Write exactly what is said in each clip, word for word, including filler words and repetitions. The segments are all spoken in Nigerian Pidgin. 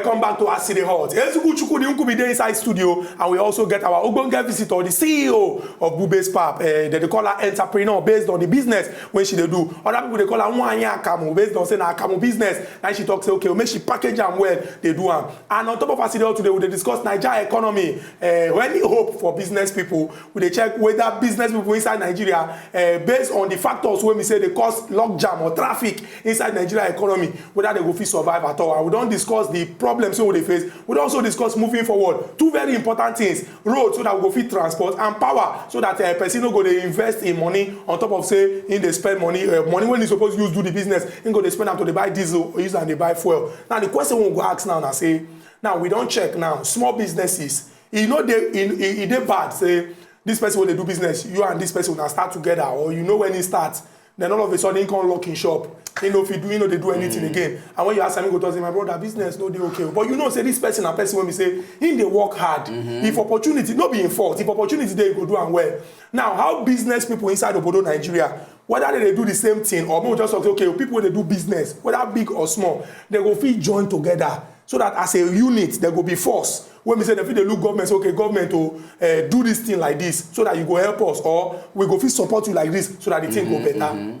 Come back to As E Dey Hot. Eziku Chukwudi Nkubi dey inside studio, and we also get our ogbonge visitor, the C E O of Bube's Pap. Uh, they dey call her entrepreneur based on the business when she dey do. Other people dey call her Nwanya Akamu based on say na Akamu business. Now she talk say okay, make she package am well, they do am. And on top of As E Dey Hot today, we dey discuss Naija economy. Uh, any hope for business people? We dey check whether business people inside Nigeria, uh, based on the factors wey we say dey cause logjam or traffic inside Nigeria economy, whether they go fit survive at all. And we don discuss the problems wey we dey face. We don also discuss moving forward. Two very important things: road, so that we go fit transport, and power, so that uh, person no go dey invest in money on top of say him dey spend money, uh, money when he suppose use do the business, him go dey spend am to dey buy diesel or use am dey buy fuel. Now the question we go ask now na say, now we don check now, small businesses, e no dey, e, e, e dey bad say this person wey dey do business, you and this person una start together, or you know when he start, then all of a sudden he come lock him shop, he no fit do, he no dey do anything again. And when you ask am, he go talk say, my brother, business no dey okay. But you know say this person na person wey be say he dey work hard. If opportunity, no be him fault, if opportunity dey, he go do am well. Now, how business people inside obodo Nigeria, whether they dey do the same thing, or make we just talk say, okay, people wey dey do business, whether big or small, they go fit join together, so that as a unit, they go be force. When we say they fit dey look government, say, okay, government o, uh, do this thing like this, so that you go help us, or we go fit support you like this, so that the thing go better.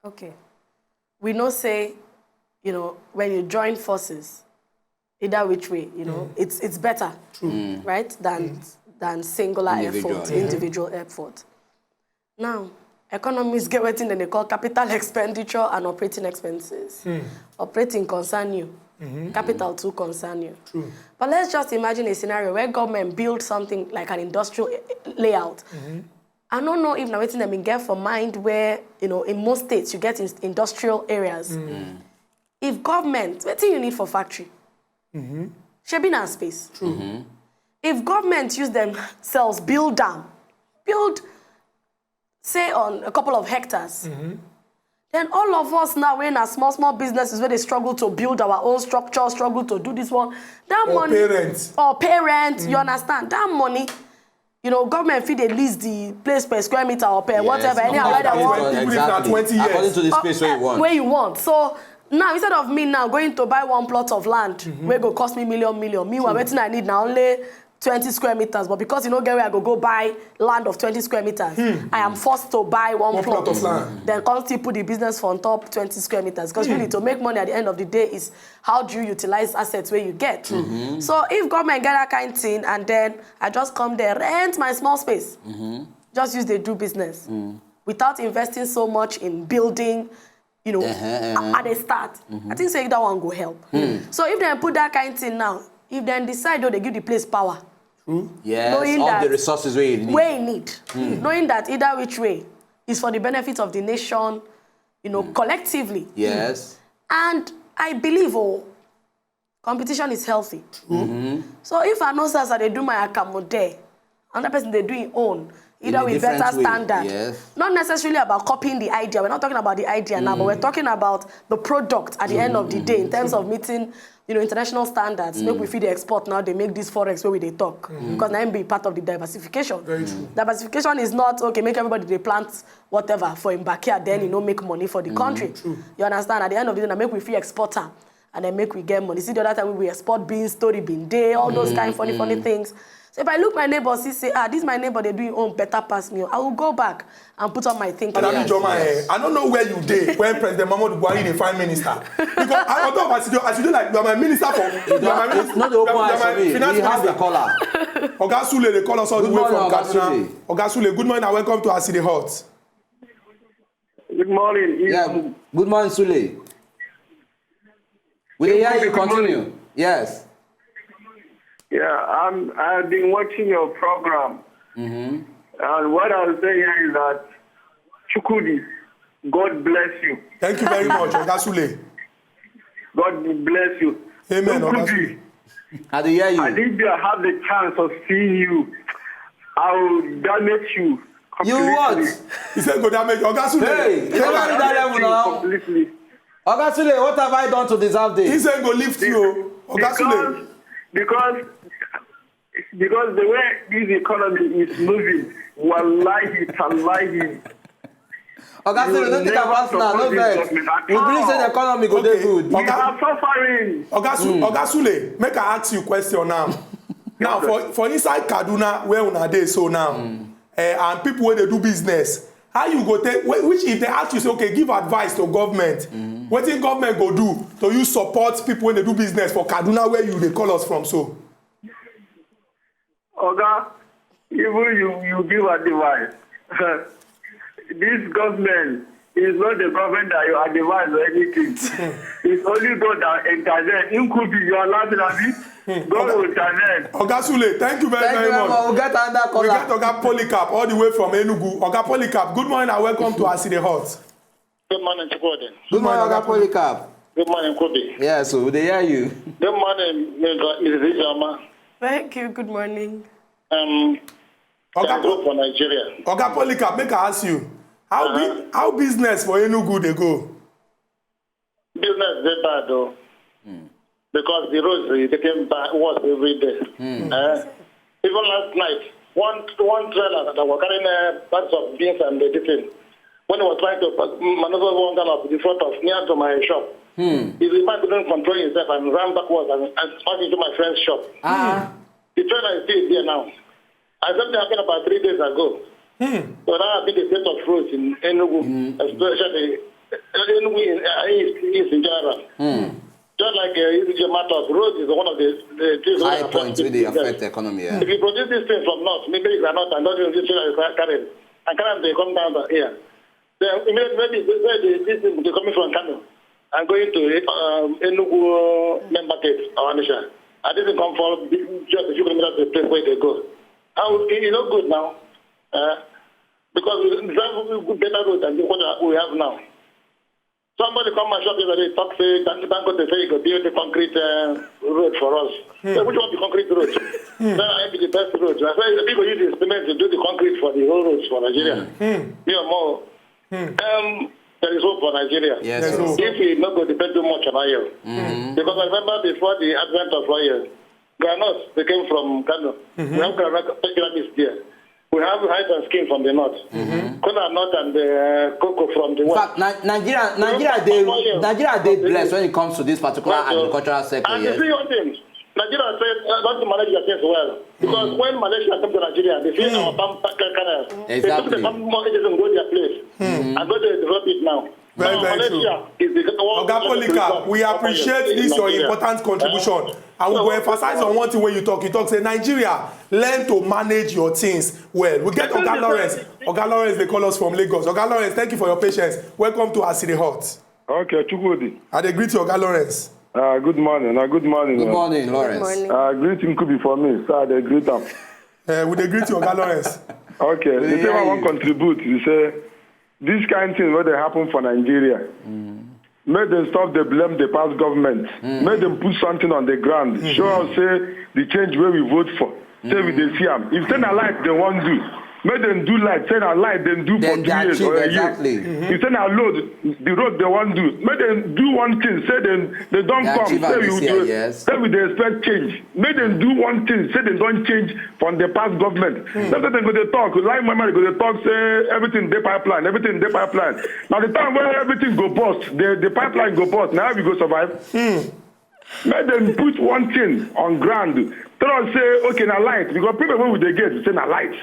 Okay. We know say, you know, when you join forces, either which way, you know, it's it's better, right, than than singular Individual, effort, yeah. Individual effort. Now, economies get wetin dem dey call capital expenditure and operating expenses. Operating concern you, capital too concern you. But let's just imagine a scenario where government build something like an industrial eh, eh, layout. I don't know if na wetin dem bin get for mind where, you know, in most states you get in industrial areas. If government, wetin you need for factory? Shebi na space. If government use themselves build am, build say on a couple of hectares, then all of us now wey na small small businesses wey dey struggle to build our own structure, struggle to do this one, that Or money parents. Or parents, you understand, that money, you know, government fit dey lease the place per square meter or per whatever, anyhow wey dem want. Even if na twenty years. According to the Uh, space where you uh, want. Where you want. So now, instead of me now going to buy one plot of land wey go cost me million million, meanwhile wetin I need na only twenty square meters, but because you no get where I go go buy land of twenty square meters, I am forced to buy one, One plot. Plot of land. Then come still put the business for on top twenty square meters, because really to make money at the end of the day is how do you utilize assets where you get. So if government get that kind thing and then I just come there, rent my small space, just use dey do business without investing so much in building, you know, Uh-huh, uh-huh. At the start, I think say that one go help. So if dem put that kind thing now, if dem decide, oh, they give the place power, Yes, knowing all that the resources where you need. Where you need, knowing that either which way is for the benefit of the nation, you know, collectively. Yes. And I believe, oh, competition is healthy. So if I know say as I dey do my akamu there, another person dey do him own, either a with different better way, standard. Yes. Not necessarily about copying the idea. We're not talking about the idea now, but we're talking about the product at the end of the day in terms of meeting, you know, international standards. Make we fit dey export now, they make this forex where we dey talk. Because now be part of the diversification. Very true. Diversification is not okay, make everybody dey plant whatever for him backyard, then you know make money for the country. You understand? At the end of the day, now make we fit export am and then make we get money. See the other time we export beans, story bean day, all those kind funny, funny things. So if I look my neighbor, see say, ah, this my neighbor, they do him own better pass me. I will go back and put on my thinking. Madam Yes. Ijoma, eh, I don't know where you dey when President Muhammadu Buhari dey find minister. Because I, although as you do, as you do like you are my minister for, you are my It's minister, not the you open are, eyes you are for my me. finance We have the minister. caller. Oga Sule, they call us all the Good way morning, from Oga Kaduna. Sule. Oga Sule, good morning and welcome to As E Dey Hot. Good morning. It's Yeah. Good morning, Sule. We dey hear you. Continue. Yes. Yeah, I'm, I've been watching your program. And what I'll say here is that Chukwudi, God bless you. Thank you very much, Oga Sule. God bless you. Amen, Oga Chukwudi, Sule. I dey hear and you. if I have the chance of seeing you, I will damage you. You what? Completely. He said, go damage Oga Sule. Hey, you never reach that level now. Completely. Oga Sule, what have I done to deserve He this? Said, go lift you. Oga Sule. Because, because, because the way this economy is moving, wallahi, tallahi, Oga Sule, no take am personal, no vex. We believe say the economy go dey good. Oga, Oga Sule, make I ask you question now. Now, for, for inside Kaduna, where una dey so now, eh, and people wey dey do business, how you go take, whi- which, if they ask you, say, okay, give advice to government, wetin government go do to you support people wey dey do business for Kaduna, where you dey call us from so? Oga, even you, you give advice. This government is not the government that you advise or anything. It's only God that intervene. In could be you are laughing at it. God will intervene. Oga Sule, thank you very, Thank very you very much. much. We get another We caller. get Oga Polycarp all the way from Enugu. Oga Polycarp, good morning and welcome to As E Dey Hot. Good morning, Chukwu Ode. Good morning, Oga Polycarp. Good morning, Kobe. Yeah, so we dey hear you. Good morning, Mister Missus Ijeoma. Thank you. Good morning. Um, Oga Thank God for Nigeria. Oga Polycarp, make I ask you, how Uh-huh. bu- how business for Enugu dey go? Business dey bad though, because the roads are getting bad, worse every day. Eh? Even last night, one one trailer that was carrying uh, bags of beans and everything, when he was trying to pa- maneuver one gallop in front of near to my shop, if the man couldn't control himself and ran backwards and, and smashed into my friend's shop. Ah. The trailer is still there now. I said that happened about three days ago. So now I think the state of roads in Enugu, especially uh, Enugu in, uh, East, East in general. Just like uh, East Matters, road is one of the, the things that High affect points where they business. affect the economy. Yeah. If you produce this thing from north, maybe you cannot and not this thing that you can carry, and carry them come down here. Then immediately maybe they say the, this thing they coming from Kano and going to um, Enugu main market or Anisha. And this thing come for just a few kilometers to the place where they go. How it is not good now, uh, because we drive a good better road than what we have now. Somebody come my shop yesterday talk say Dan- Dangote say he go build the concrete uh, road for us. So which one be concrete road? Then I be the best road. I say people use the cement to do the concrete for the whole roads for Nigeria. Me or more. Um, there is hope for Nigeria. Yes, There's sir. hope. If we not go depend too much on oil, because I remember before the advent of oil, granules they came from Kano. We have granules there. We have rice and skin from the north. Kola nut and uh, cocoa from the In west. fact, Ni- Nigeria, Nigeria, they, Nigeria, they blessed when it comes to this particular Right, so- agricultural sector. And you Yes. see one thing, Nigeria said uh, not to manage their things well because when Malaysia come to Nigeria, they see our palm ca- canals. They took Exactly. the palm mortgages and go their place and go to develop it now. Very, Now, very Malaysia true. is the one Oga Polycarp, we appreciate this your important contribution. And we go emphasize on one thing when you talk. You talk say Nigeria, learn to manage your things well. We get Oga Lawrence. Oga Lawrence, they call us from Lagos. Oga Lawrence, thank you for your patience. Welcome to As E Dey Hot. Okay, Chukwudi. I dey greet you, Oga Lawrence. Uh, good morning. Uh, good morning. Good uh. morning, Lawrence. Morning. Uh, greeting could be for me, so I dey greet am. Uh, we dey greet you, Oga Lawrence. Okay, We the dey thing I hear wan you. contribute is say this kind thing wey dey happen for Nigeria, make dem stop dey blame the past government. Make dem put something on the ground. Show us say the change wey we vote for, say we dey see am. If say na light dem wan do, make dem do light. Say na light dem do for Then two they years achieve or a year. exactly. If say na road, the road dem wan do, make dem do one thing. Say dem dem don They come. achieve am Say this we year, do. yes. Say we dey expect change. Make dem do one thing. Say dem don change from the past government. That's why dem go dey talk. Like my man go dey talk say everything dey pipeline, everything dey pipeline. Now the time when everything go burst, the the pipeline go burst. Now we go survive. Make dem put one thing on ground. Tell us say okay na light because people wey we dey get say na light.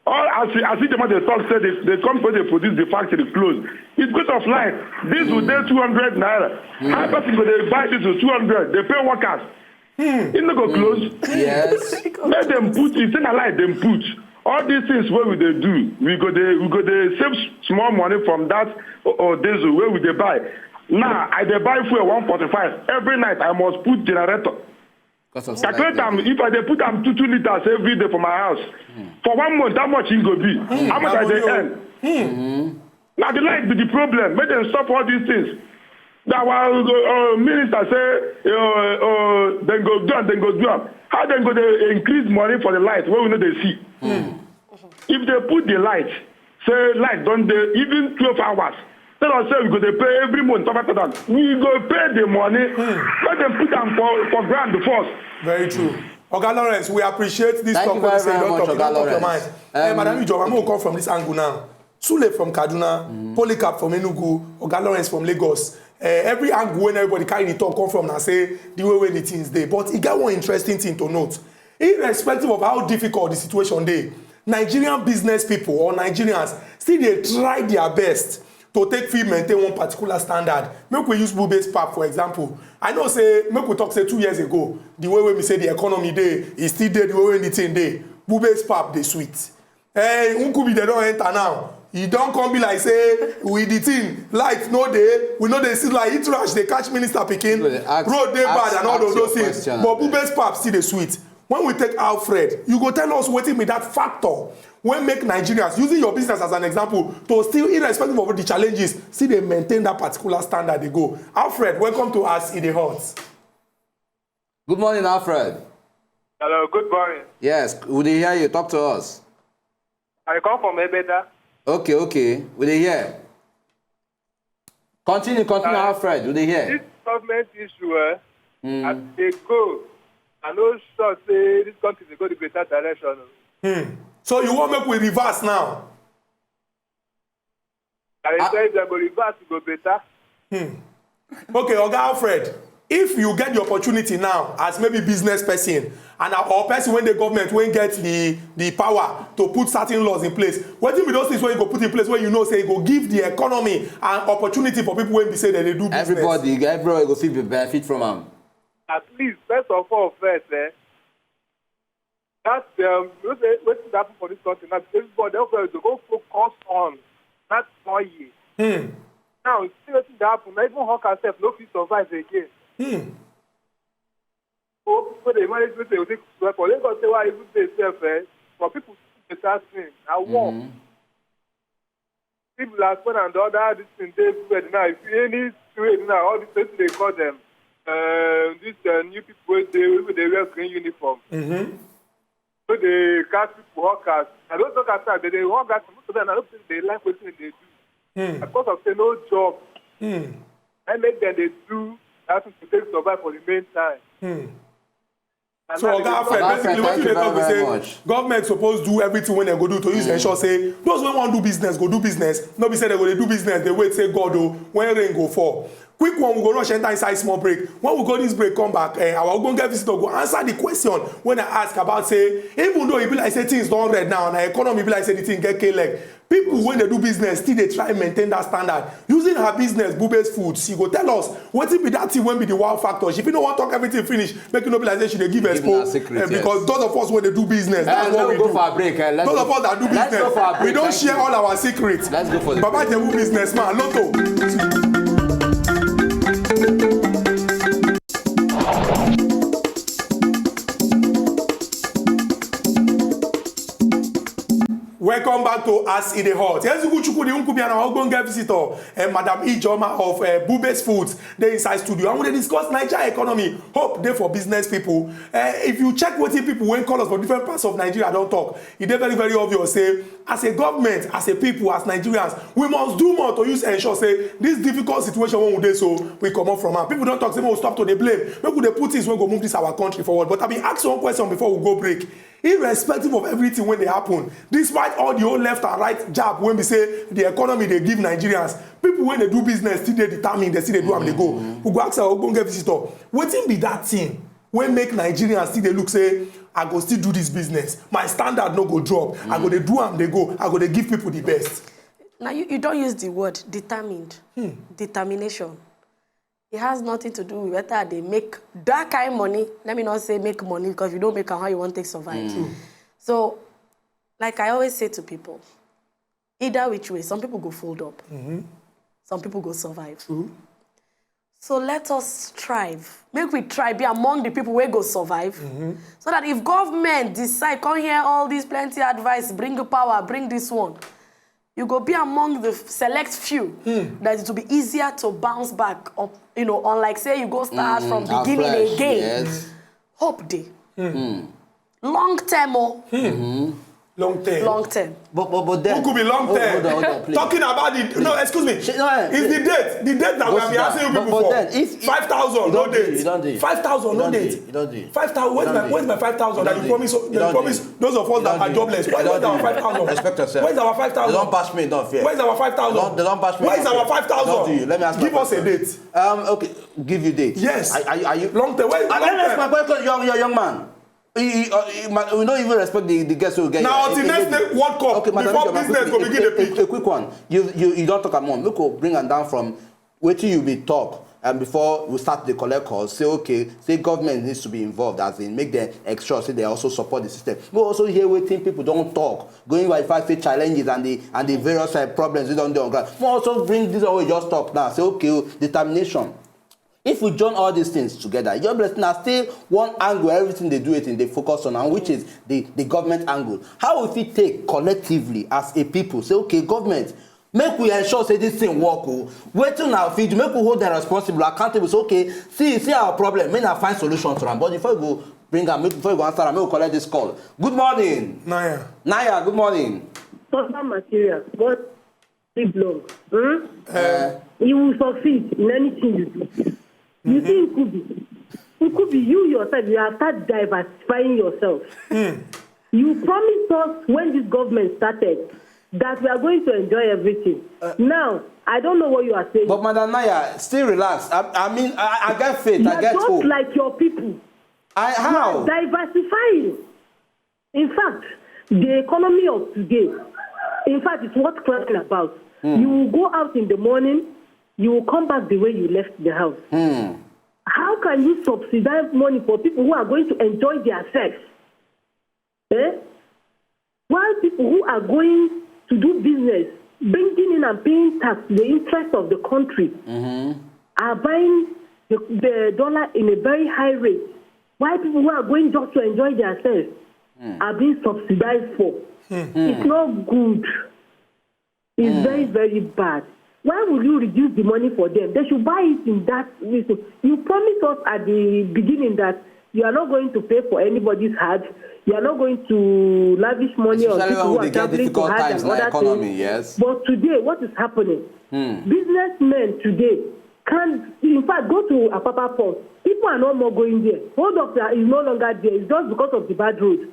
All as we as we dey talk say they they come for dey produce the factory close. It's because of light. This will dey two hundred naira. How person go dey buy this with two hundred? They pay workers. E no go close. Yes. Make dem put e say na light dem put. All these things wey we dey do, we go dey we go dey save s- small money from that or, or diesel wey we dey buy. Now I dey buy fuel one forty-five every night. I must put generator. Because of Calculate am if I dey put am two two liters every day for my house. For one month, how much e go be? How much I dey earn? Na the light be the problem. Make dem stop all these things. That our uh, minister say uh, uh, dem go do am, dem go do am. How dem go dey increase money for the light wey we no dey see? If they put the light, say light don dey even twelve hours, tell us say we go dey pay every month five thousand. We go pay the money. Make dem put am for for ground first. Very true. Oga Lawrence, we appreciate this Thank talk you wey you very, say you very don much, talk, you Oga don talk your Lawrence. mind. Eh, Um, Madam Ijeoma, make we come from this angle now. Sule from Kaduna, Polycarp from Enugu, Oga Lawrence from Lagos. Eh, every angle wey everybody carry the talk come from na say the way wey the things dey. But e get one interesting thing to note. Irrespective of how difficult the situation dey, Nigerian business people or Nigerians still dey try their best to take fit maintain one particular standard. Make we use Bube's pap for example. I know say, make we talk say two years ago, the way wey we say the economy dey, e still dey the way wey the thing dey. Bube's pap dey sweet. Eh, Nkubi, they don enter now. E don come be like say, with the thing, light no dey, we no dey see light, heat rash dey catch minister pikin, road dey bad and all of those things. But Bube's pap still dey sweet. When we take Alfred, you go tell us wetin be that factor wey make Nigerians, using your business as an example, to still, irrespective of the challenges, still dey maintain that particular standard dey go. Alfred, welcome to As E Dey Hot. Good morning, Alfred. Hello, good morning. Yes, we dey hear you. Talk to us. I come from Ebeda. Okay, okay. We dey hear. Continue, continue, Uh, Alfred. We dey hear. This government issue, eh, Mm. as they go, I no sure say this country dey go the better direction. Hmm. So you wan make we reverse now? I dey tell you, dem go reverse, e go better. Okay, Oga Alfred, if you get the opportunity now as maybe business person and or person wey dey government wey get the the power to put certain laws in place, wetin be those things wey you go put in place wey you know say e go give the economy an opportunity for people wey be say dem dey do business? Everybody, everybody go fit be benefit from am. At least, first of all, first, eh, that um, you know say wetin dey happen for this country now, everybody, everybody dey go focus on that one year. Hmm. Now, see wetin dey happen. Now, even hawker sef no fit survive again. Hmm. So people dey manage wetin dey take survive. For Lagos, say why even dey sef, eh, for people to do better thing, na work. Mhm. People like when and the other this thing dey everywhere now. If you any trade now, all this thing they call them. Uh, this uh, new people wey dey wey dey wear green uniform. Mm-hmm. So they catch people hawkers. I don't talk as they dey hawkers. Most of them, I don't think they like wetin they do. Hmm. Because of say no job, Hmm. I make them they do that thing to take survive for the main time. Hmm. And So now Oga they Alfred, Oga basically Alfred, wetin you dey thank talk you be very say much. Government suppose do everything wey dem go do to use ensure say those wey wan do business go do business, no be say dem go dey do business dey wait say God o, when rain go fall. Quick one, we go rush enter inside small break. When we go this break come back, eh, our ogbonge visitor go answer the question wey I ask about say even though e be like say things don red now and our economy be like say the thing get k-leg, people wey dey do business still dey try maintain that standard using her business, Bube's Foods. She go tell us wetin be that thing wey be the wow factor. She fit no wan talk everything finish, make e no be like say she dey give Give expo. una secret, Eh, because yes. Those of us wey dey do business, Eh, that's let what we we go do. for a break, eh, let's Those go- of us that do let's business, go for a break, we don thank share you. All our secrets. Let's go for the Baba break. Jebu businessman, Lotto. Welcome back to As E Dey Hot. Ezigu Chukwudi Nkubi and our ogbonge visitor, eh, Madam Ijeoma of eh, Bube's Foods, dey inside studio. And we dey discuss Naija economy, hope dey for business people. Eh, if you check wetin people wey call us for different parts of Nigeria don talk, e dey very, very obvious say as a government, as a people, as Nigerians, we must do more to use ensure say this difficult situation wey we dey so, we comot from am. People don talk say make we stop to dey blame, make we dey put things wey go move this our country forward. But I bin ask one question before we go break. Irrespective of everything wey dey happen, despite all the whole left and right jab wey be say the economy dey give Nigerians, people wey dey do business still dey determined, dem still dey do am dey go. We go ask our ogbonge visitor, wetin be that thing wey make Nigerians still dey look say, "I go still do this business, my standard no go drop, I go dey do am dey go, I go dey give people the best"? Now you, you don't use the word determined. Determination. It has nothing to do with whether they make that kind of money. Let me not say make money, because if you don't make am, how you want to survive? So, like I always say to people, either which way, some people go fold up, some people go survive. So let us strive. Make we try be among the people wey go survive. So that if government decide, come hear all this plenty advice, bring power, bring this one, you go be among the select few that it will be easier to bounce back up. You know, unlike say you go start from Mm, beginning afresh, again. Yes. Hope dey. Long term, oh. Long term. Long term. But but but then. Who could be long Hold- term? Hold on, hold on, please. Talking about the no, excuse me. Shey, no, eh, It's the date. The date that we Go have sit been down. asking you But- people but for. Then, if, if Five thousand, you no don't do it, date. You don't do it. Five thousand, You no don't do date. it. You don't do it. Five thousand. You Where's don't my do it. Where's my five thousand You that don't you do it. promise? You They don't do promise it. those of us You that don't are do it. jobless. You Where's don't our do it. Five thousand? Respect yourself. Where's our five thousand? They don't, they don't bash me, don't fear. Where's our five thousand? They don't, they don't bash me, Where's don't our fear. five thousand? Don't do you. Let me ask my Give us a question. date. Um, okay, give you date. Yes. Are, are, you- are you? Long term. Where, I long don't ask my term. Question, young, young, young man. He, he, uh, he, ma- we don't even respect the, the guests who get Now, here. till A- a next lady. World Cup, Okay, Madam before Chairman, business quickly, go begin a, dey a, a quick one. You you you don't talk about. Make we bring am down from wetin you be talk and before we start the collect calls. Say okay, say government needs to be involved as in make dem ensure say they also support the system. We also hear wetin people don't talk going by fact say challenges and the and the various uh, problems we don't do on ground. We also bring this one we just talk now. Say okay, determination. If we join all these things together, your blessing na still one angle everything dey do it in dey focus on, and which is the the government angle. How we fit take collectively as a people say okay, government, make we ensure say this thing work o. Wetin una fit do, make we hold them responsible, accountable, say okay, see see our problem, make una find solution to am. But before you go bring am, make before you go answer am, make we collect this call. Good morning. Naya. Naya, good morning. Proper material, but live long. Hmm? Uh, You will succeed in anything you do. You see, Nkubi, Nkubi, you yourself, you have started diversifying yourself. You promised us when this government started that we are going to enjoy everything. Now, I don't know what you are saying. But Madam Naya, still relax. I, I mean, I, I get faith. You I are get just hope. Like your people. I how? Diversifying. In fact, the economy of today, in fact, it's worth crying about. You will go out in the morning, you will come back the way you left the house. How can you subsidize money for people who are going to enjoy their sex? Eh? While people who are going to do business, bringing in and paying tax, the interest of the country, are buying the, the dollar in a very high rate. Why people who are going just to enjoy themselves are being subsidized for? It's not good. It's very, very bad. Why would you reduce the money for them? They should buy it in that reason. You promised us at the beginning that you are not going to pay for anybody's heart. You are not going to lavish money on Especially people when who we are get traveling to difficult Hajj times and in the other economy, things. Yes. But today, what is happening? Businessmen today can, in fact, go to Apapa Port. People are not more going there. Hold up there is no longer there. It's just because of the bad road.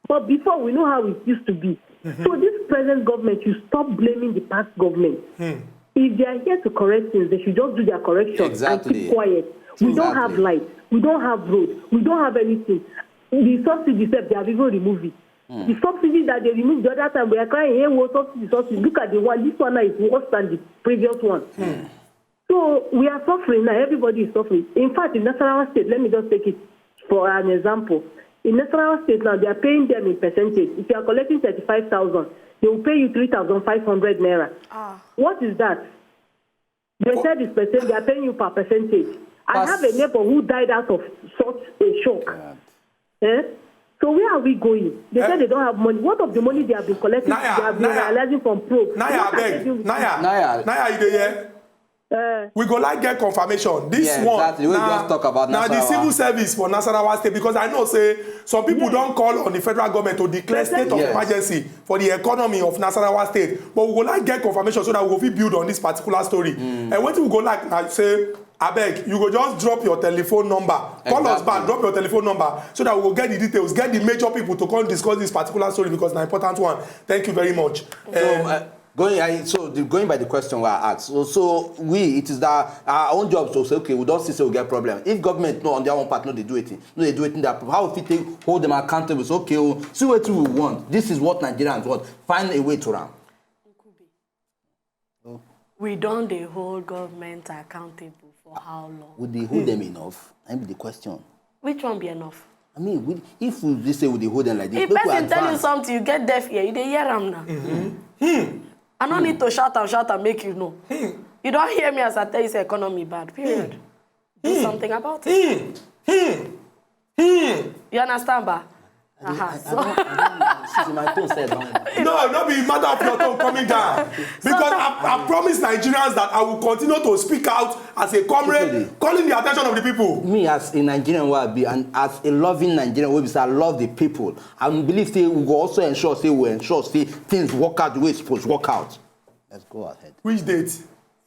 But before, we know how it used to be. So this present government, you stop blaming the past government. If they are here to correct things, they should just do their correction Exactly. and keep quiet. We don't have Exactly. light. We don't have road. We don't have anything. The subsidy itself, they have even removed it. The subsidy that they removed the other time, we are crying, hey, what subsidy, subsidy. Look at the one. This one now is worse than the previous one. So we are suffering now. Everybody is suffering. In fact, in Nasarawa State, let me just take it for an example. In Nasarawa State now, they are paying them in percentage. If you are collecting thirty-five thousand, they will pay you three thousand five hundred naira. Ah. What is that? They said it's percent. They are paying you per percentage. I Pass- have a neighbor who died out of such a shock. Eh? So where are we going? They Eh? said they don't have money. What of the money they have been collecting? Naya, They have been Naya. realizing from probe. Naya, What are they abeg. doing? Naya. Naya. Naya, you dey hear? Eh, We go like get confirmation. This Yeah, one, exactly. We na, just talk about na the Nasarawa. Civil Service for Nasarawa State, because I know say some people Yes. don call on the federal government to declare state of Yes. emergency for the economy of Nasarawa State. But we go like get confirmation so that we go fit build on this particular story. And wetin we go like na say, abeg, you go just drop your telephone number. Call us Exactly. back, drop your telephone number so that we go get the details, get the major people to come discuss this particular story because na important one. Thank you very much. So, Um, uh, going I, so the, going by the question we are asked. So, so we it is that our own job to say okay, we don't see say we get problem. If government no on their own part no dey do anything, no dey do anything that how we fit take hold them accountable. So okay, oh, see what we want. This is what Nigerians want. Find a way to am. We don dey hold government accountable for how long? Would they hold them enough? I be the question. Which one be enough? I mean, we, if we just say we dey hold them like this, If make we person tell you advance. Something, you get deaf ear, you dey hear am now. I no need to shout and shout and make you know. You don't hear me as I tell you say economy bad. Period. Do something about it. You understand, ba? Aha, so See, my tone says wrong. No, no be matter of your tone coming down. Because I, I promise Nigerians that I will continue to speak out as a comrade, calling the attention of the people. Me, as a Nigerian wey I be, and as a loving Nigerian wey be say I love the people, I believe say we go also ensure say we ensure say things work out the way it's supposed to work out. Let's go ahead. Which date?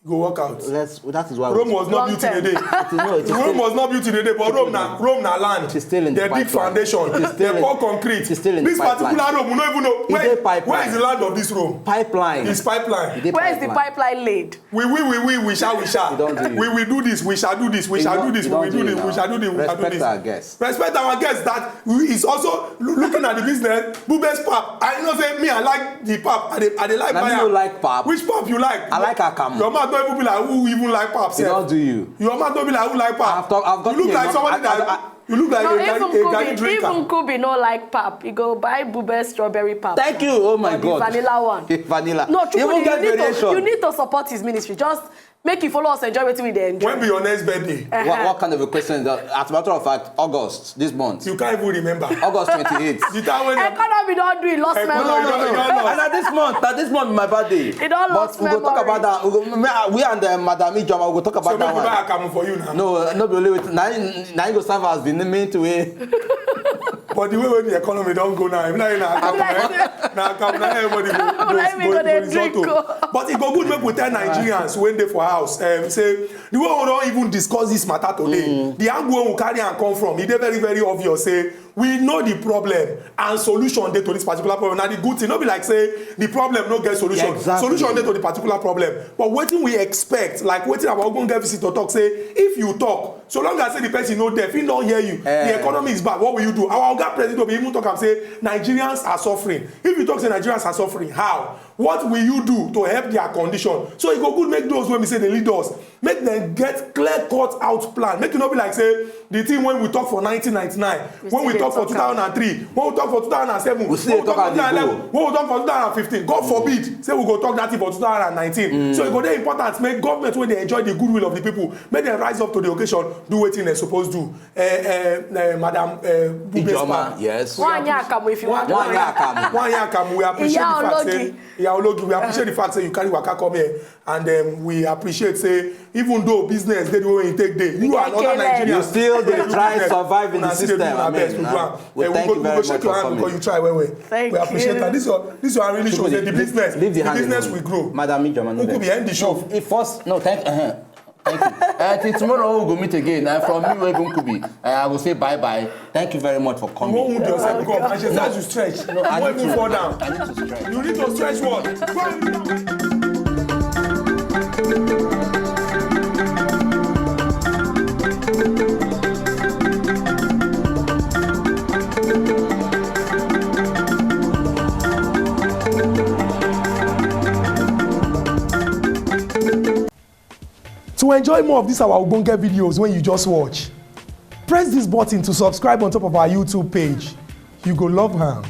Go work out. Let's, that is why Rome was not built in a day. No, it is Rome still, was not built in a day, but Rome na Rome na land. It is still in the They dig pipeline. Foundation. It is still They in, pour concrete. it is still in This the pipeline. Particular Rome, we don't even know It where, dey pipeline. Where is the land of this Rome? Pipeline. It's pipeline. It dey Where is the pipeline. Pipeline laid? We we we we we shall we shall. You don't do it. We will do this. We shall do this. We You shall don't- do this. you We don't will do do this. it We shall do now. this. We shall do Respect this. Our guests. Respect our guests that we is also loo- looking at the business. Bube's pap. I know say me I like the pap. I dey I dey like Now me buyer. No like pap. Which pap you like? I like Akamu. Your mouth don't even be like who even like pap. It Sef. Don't do you. Your mouth don't be like who like pap. I've talk- I've got You look a like lot- somebody I- that I- you look like No, a, even Gary- a Gary Kubi, drinker. Even Kubi no like pap. He go buy Bube strawberry pap. Thank you. Oh my Or the God. Vanilla one. Vanilla. No, Chukwudi, Even you get need, to, variation. You need to support his ministry. Just make you follow us enjoy wetin we dey enjoy. When be your next birthday? What, what kind of a question is that? As a matter of fact, August this month. You can't even remember. August twenty-eighth. The time when Economy don do it, lost Economy memory. don- don lost. And at this month, at this month, my birthday. It don But lost we go talk memory. About that. We, go, me, uh, we and uh, Madam Ijoma, we go talk about So that make we buy one. Akamu for you now. No, no be only with now. Now you go serve as the main way. But the way wey the economy don go now, if not na Akamu, eh, na Akamu, na everybody go Let me go dey resort drink, to. oh. But e go good make we tell Nigerians wey dey for house, um, say the way we don even discuss this matter today, the angle wey we carry am come from, e dey very very obvious say we know the problem and solution dey to this particular problem. Na the good thing, no be like say the problem no get solution. Exactly. Solution dey to the particular problem. But wetin we expect, like wetin our ogbonge visitor talk say, if you talk, so long as say the person no deaf, he no hear you, Eh. The economy is bad. What will you do? Our oga president will be even talk am say Nigerians are suffering. If you talk say Nigerians are suffering, how? What will you do to help their condition? So e go good make those wey be say dey lead us, make dem get clear cut out plan. Make e no be like say the thing wey we talk for nineteen ninety-nine, when we still talk for dey talk am. two thousand and three, when we talk for two thousand and seven, We still when we dey talk for talk am dey two thousand and eleven, when we talk for two thousand and fifteen, God forbid say we go talk that thing for two thousand and nineteen. So e go dey important make government wey dey enjoy the goodwill of the people, make dem rise up to the occasion, do wetin dem suppose do. Eh, eh, eh, Madam, eh, Bube's Ijoma, pap. yes. One Akamu if you want. One Akamu. One Akamu, we appreciate Iya the fact Ologi. say, Iya Ologi, we appreciate the fact say you carry waka come here, and um, we appreciate say even though business dey the way you take dey, you and other Kele. Nigerians, You still dey dey do try business, survive in the una still dey do system. una I best mean, to do uh, am. we Eh, thank go, you we go very shake much your for hand because coming. You try well well. Thank We appreciate you. That. This one, this one really shows say the Leave- business, leave the the hand business alone. will grow. Madam Ijoma, no Who could be vex. end the show? No, if first, no, thank, uh, thank you. Uh, till tomorrow we go meet again. Uh, from me, Webun Kubi, uh, I will say bye bye. Thank you very much for You coming. won't wound yourself. Come, I should start to stretch. No, I When need you to, fall down, I need to stretch. You need to stretch what? Go and To enjoy more of these our ogbonge videos wey you just watch, press this button to subscribe on top of our YouTube page. You go love am.